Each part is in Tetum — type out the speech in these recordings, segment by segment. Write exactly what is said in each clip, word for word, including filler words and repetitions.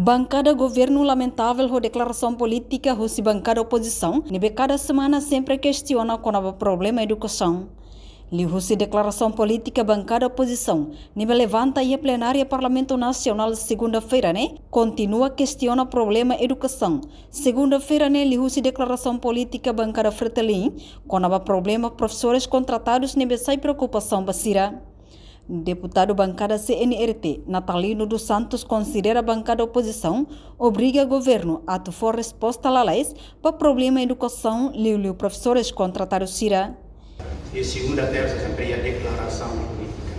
Bankada governu lamentavel ho deklarasaun polítika husi bankada opozisaun ne'ebé kada semana sempre kestiona kona-ba problema edukasaun. Liuhusi deklarasaun polítika bankada opozisaun ne'ebé levanta iha plenária Parlamentu Nasionál segunda-feira ne'e, kontinua kestiona problema edukasaun. Segunda-feira ne'e, liuhusi deklarasaun polítika bankada Fretilin kona-ba problema profesores kontratadus ne'ebé sai preokupasaun ba sira. Deputadu bankada C N R T, Natalino dos Santos, konsidera bankada opozisaun obriga governu atu fó resposta lalais ba problema edukasaun, liuliu profesores kontratadus sira. E segunda, tersa sempre iha deklarasaun polítika.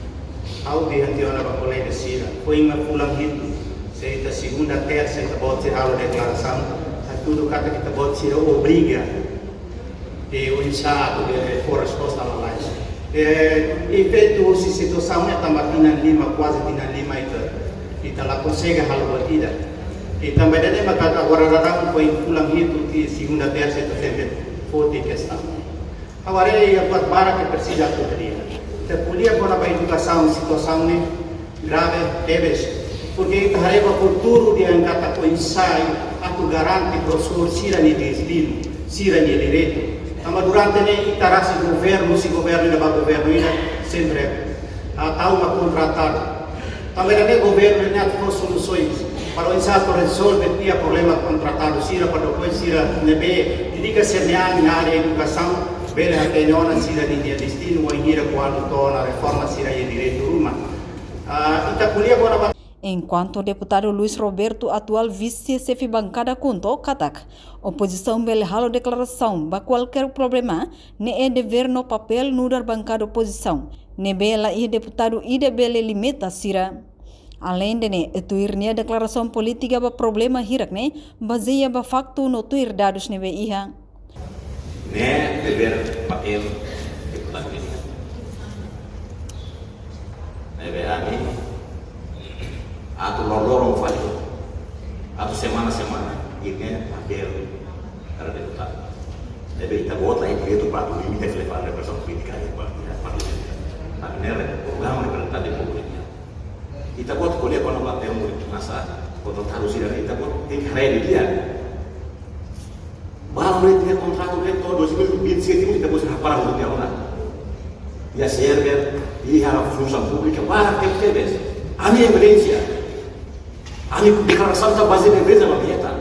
Ha'u dehan tiha ona ba kolega sira, foin mak fulan hitu, se ita segunda, tersa ita-boot sira halo deklarasaun, hatudu katak ita-boot sira obriga ita oinsá atu bele fó resposta lalais. E, efeitu husi situasaun ne'e tanba tinan lima, kuaze tinan lima ita, ita la konsege halo buat ida. E tanba ida-ne'e mak agora daudaun foin fulan hitu, tiha segunda, tersa ita sempre foti kestaun. Agora iha buat barak ke presiza atu ko'alia. Ita ko'alia kona-ba edukasaun, situasaun ne'e grave tebes. Porke ita haree ba futuru dehan katak oinsá atu garante profesór sira-nia destinu, sira-nia direitu. Tanba durante ne'e ita rasik governu, husi governu ida ba governu ida, sempre, ah, tau mak kontratadu. Tanba ida-ne'e governu ne'e atu fó solusoens para oinsá atu rezolve tiha problema kontratadu sira, para depois sira ne'ebé dedika sira-nia an iha área edukasaun bele hatene ona sira-nia destinu wainhira kuandu to'o ona reforma sira iha direitu ruma. Ah, ita ko'alia kona-ba. Enkuantu deputadu Luis Roberto, atuál vise-xefe bankada KHUNTO, katak opozisaun bele halo deklarasaun ba kualkér problema, ne'e devér no papél nu'udar bankada opozisaun, ne'ebé laiha deputadu ida bele limita sira. Aleinde ne'e, tuir nia deklarasaun polítika ba problema hirak ne'e bazeia ba faktu no tuir dadus ne'ebé iha. Ne'e devér, papél deputadu ida. Ne'ebé ami atu loron-loron fali, atu semana-semana, ida-ne'e papél kada deputadu. Ne'ebé ita-boot laiha direitu para atu limita fali ba reprezentasaun polítika iha partidu, iha parlamentu. Ami ne'e programa reprezentante povu nian. Ita-boot ko'alia kona-ba termu de masa, kontratadu sira, ita-boot tenke haree didi'ak. Balu ne'e iha kontratu ne'e to'o dois mil e vinte e sete ita-boot sei hapara hotu tiha ona. Iha server, iha funsaun públika, barak tebetebes. Ami evidénsia. Ami deklarasaun ita bazeia evidénsia ba hetan.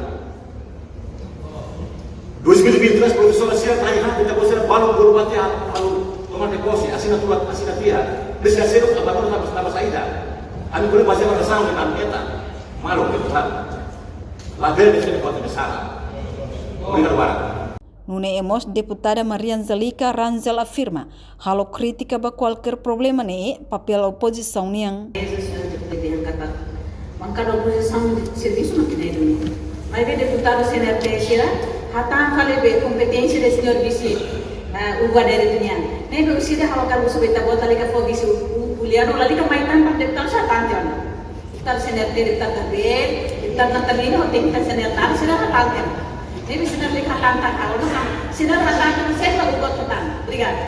Dois mil e vinte e três profesór sira trai ha, ita-boot sira balu bolu ba tiha, balu toma de posse, asina tiha, asina tiha. Desi asina ka balu na, na saida. Ami ko'alia bazeia ba razaun ne'ebé ami hetan. Malu, deputadu. Labele defende kota besar. Obrigadu barak. Nune'e mós deputada Maria Angélica Rangel afirma, halo krítika ba kualkér problema ne'e papél opozisaun nian. Bankada opozisaun servisu mak ne'e duni. Maibé deputadu C N R T sira hatán fali be kompeténsia de señór vise, eh, Hugo Adérito nian. Ne'ebé husi ida halo kalu sube ta bota liga fo vise U-, U-, Juliano, lalika mai tan ba deputadu sira hatán tiha ona. Deputadu C N R T, deputadu Gabriel, deputadu Natalino, deputadu C N R T, sira hatán tiha ona. Ne'ebé sira lika hatán tiha ona, sira hatán tiha ona, sira buat hatán. Obrigadu.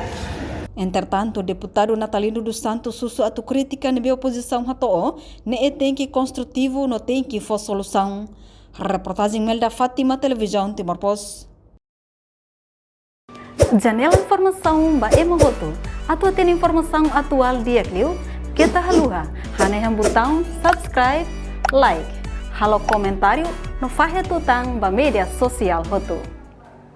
Entretantu, deputadu Natalino dos Santos husu atu krítika ne'ebé opozisaun hato'o ne'e tenke konstrutivu no tenke fó solusaun. Reportajen Melda Fátima, Televizaun Timor Post. Janela informasaun ba ema hotu. Atu hatene informasaun atuál di'ak liu, keta haluha hanehan butaun subscribe, like, halo komentáriu no fahe tutan ba média sosiál hotu.